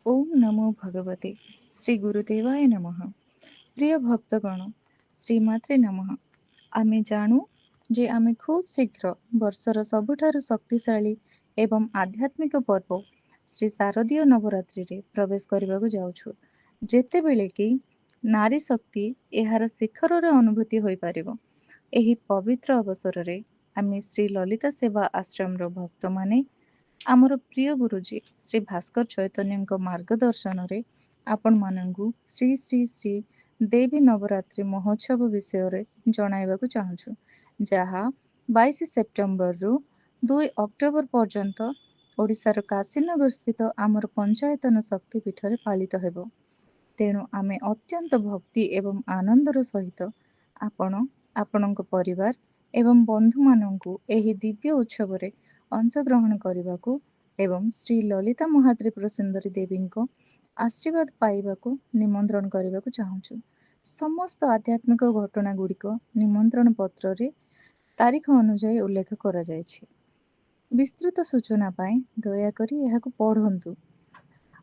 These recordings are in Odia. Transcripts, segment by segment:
ଓମ୍ ନମୋ ଭଗବତେ ଶ୍ରୀ ଗୁରୁଦେବାୟ ନମଃ। ପ୍ରିୟ ଭକ୍ତଗଣ, ଶ୍ରୀମାତ୍ରେ ନମଃ। ଆମେ ଜାଣୁ ଯେ ଆମେ ଖୁବ୍ ଶୀଘ୍ର ବର୍ଷର ସବୁଠାରୁ ଶକ୍ତିଶାଳୀ ଏବଂ ଆଧ୍ୟାତ୍ମିକ ପର୍ବ ଶ୍ରୀ ଶାରଦୀୟ ନବରାତ୍ରିରେ ପ୍ରବେଶ କରିବାକୁ ଯାଉଛୁ, ଯେତେବେଳେ କି ନାରୀ ଶକ୍ତି ଏହାର ଶିଖରରେ ଅନୁଭୂତି ହୋଇପାରିବ। ଏହି ପବିତ୍ର ଅବସରରେ ଆମେ ଶ୍ରୀ ଲଲିତା ସେବା ଆଶ୍ରମର ଭକ୍ତମାନେ ଆମର ପ୍ରିୟ ଗୁରୁଜୀ ଶ୍ରୀ ଭାସ୍କର ଚୈତନ୍ୟଙ୍କ ମାର୍ଗଦର୍ଶନରେ ଆପଣମାନଙ୍କୁ ଶ୍ରୀ ଶ୍ରୀ ଶ୍ରୀ ଦେବୀ ନବରାତ୍ରି ମହୋତ୍ସବ ବିଷୟରେ ଜଣାଇବାକୁ ଚାହୁଁଛୁ, ଯାହା 22 ସେପ୍ଟେମ୍ବରରୁ 2 ଅକ୍ଟୋବର ପର୍ଯ୍ୟନ୍ତ ଓଡ଼ିଶାର କାଶୀନଗର ସ୍ଥିତ ଆମର ପଞ୍ଚାୟତନ ଶକ୍ତି ପୀଠରେ ପାଳିତ ହେବ। ତେଣୁ ଆମେ ଅତ୍ୟନ୍ତ ଭକ୍ତି ଏବଂ ଆନନ୍ଦର ସହିତ ଆପଣ, ଆପଣଙ୍କ ପରିବାର ଏବଂ ବନ୍ଧୁମାନଙ୍କୁ ଏହି ଦିବ୍ୟ ଉତ୍ସବରେ ଅଂଶଗ୍ରହଣ କରିବାକୁ ଏବଂ ଶ୍ରୀ ଲଲିତା ମହାତ୍ରିପୁର ସୁନ୍ଦରୀ ଦେବୀଙ୍କ ଆଶୀର୍ବାଦ ପାଇବାକୁ ନିମନ୍ତ୍ରଣ କରିବାକୁ ଚାହୁଁଛୁ। ସମସ୍ତ ଆଧ୍ୟାତ୍ମିକ ଘଟଣା ଗୁଡ଼ିକ ନିମନ୍ତ୍ରଣ ପତ୍ରରେ ତାରିଖ ଅନୁଯାୟୀ ଉଲ୍ଲେଖ କରାଯାଇଛି। ବିସ୍ତୃତ ସୂଚନା ପାଇଁ ଦୟାକରି ଏହାକୁ ପଢ଼ନ୍ତୁ।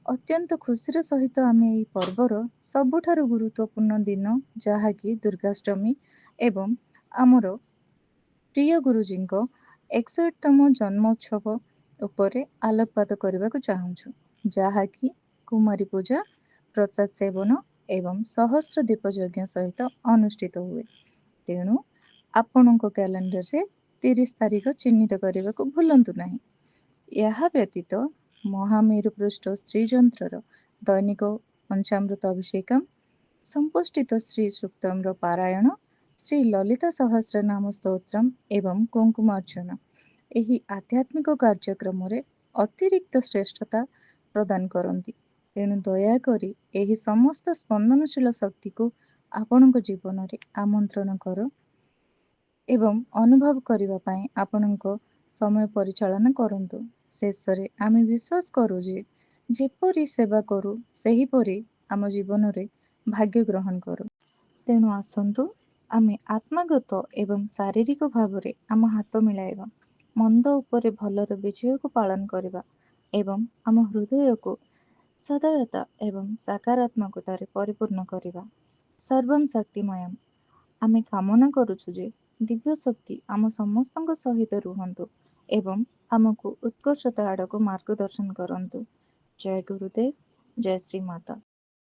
ଅତ୍ୟନ୍ତ ଖୁସିର ସହିତ ଆମେ ଏହି ପର୍ବର ସବୁଠାରୁ ଗୁରୁତ୍ୱପୂର୍ଣ୍ଣ ଦିନ, ଯାହାକି ଦୁର୍ଗାଷ୍ଟମୀ ଏବଂ ଆମର ପ୍ରିୟ ଗୁରୁଜୀଙ୍କ 61ତମ ଜନ୍ମୋତ୍ସବ ଉପରେ ଆଲୋକପାତ କରିବାକୁ ଚାହୁଁଛୁ, ଯାହାକି କୁମାରୀ ପୂଜା, ପ୍ରସାଦ ସେବନ ଏବଂ ସହସ୍ର ଦୀପ ଯଜ୍ଞ ସହିତ ଅନୁଷ୍ଠିତ ହୁଏ। ତେଣୁ ଆପଣଙ୍କ କ୍ୟାଲେଣ୍ଡରରେ 30 ତାରିଖ ଚିହ୍ନିତ କରିବାକୁ ଭୁଲନ୍ତୁ ନାହିଁ। ଏହା ବ୍ୟତୀତ ମହାମେରୁ ପୃଷ୍ଠ ଶ୍ରୀଯନ୍ତ୍ରର ଦୈନିକ ପଞ୍ଚାମୃତ ଅଭିଷେକମ୍, ସମ୍ପୁଷ୍ଟିତ ଶ୍ରୀ ସୂକ୍ତମର ପାରାୟଣ, ଶ୍ରୀ ଲଲିତା ସହସ୍ରନାମ ସ୍ତୋତ୍ରମ ଏବଂ କୁଙ୍କୁମାର୍ଚ୍ଚନା ଏହି ଆଧ୍ୟାତ୍ମିକ କାର୍ଯ୍ୟକ୍ରମରେ ଅତିରିକ୍ତ ଶ୍ରେଷ୍ଠତା ପ୍ରଦାନ କରନ୍ତି। ତେଣୁ ଦୟାକରି ଏହି ସମସ୍ତ ସ୍ପନ୍ଦନଶୀଳ ଶକ୍ତିକୁ ଆପଣଙ୍କ ଜୀବନରେ ଆମନ୍ତ୍ରଣ କର ଏବଂ ଅନୁଭବ କରିବା ପାଇଁ ଆପଣଙ୍କ ସମୟ ପରିଚାଳନା କରନ୍ତୁ। ଶେଷରେ ଆମେ ବିଶ୍ୱାସ କରୁ ଯେ ଯେପରି ସେବା କରୁ, ସେହିପରି ଆମ ଜୀବନରେ ଭାଗ୍ୟ ଗ୍ରହଣ କରୁ। ତେଣୁ ଆସନ୍ତୁ ଆମେ ଆତ୍ମାଗତ ଏବଂ ଶାରୀରିକ ଭାବରେ ଆମ ହାତ ମିଳାଇବା, ମନ୍ଦ ଉପରେ ଭଲର ବିଜୟକୁ ପାଳନ କରିବା ଏବଂ ଆମ ହୃଦୟକୁ ସଦୟତା ଏବଂ ସକାରାତ୍ମକତାରେ ପରିପୂର୍ଣ୍ଣ କରିବା। ସର୍ବଂ ଶକ୍ତିମୟମ୍। ଆମେ କାମନା କରୁଛୁ ଯେ ଦିବ୍ୟ ଶକ୍ତି ଆମ ସମସ୍ତଙ୍କ ସହିତ ରୁହନ୍ତୁ ଏବଂ ଆମକୁ ଉତ୍କର୍ଷତା ଆଡ଼କୁ ମାର୍ଗଦର୍ଶନ କରନ୍ତୁ। ଜୟ ଗୁରୁଦେବ, ଜୟ ଶ୍ରୀ ମାତା।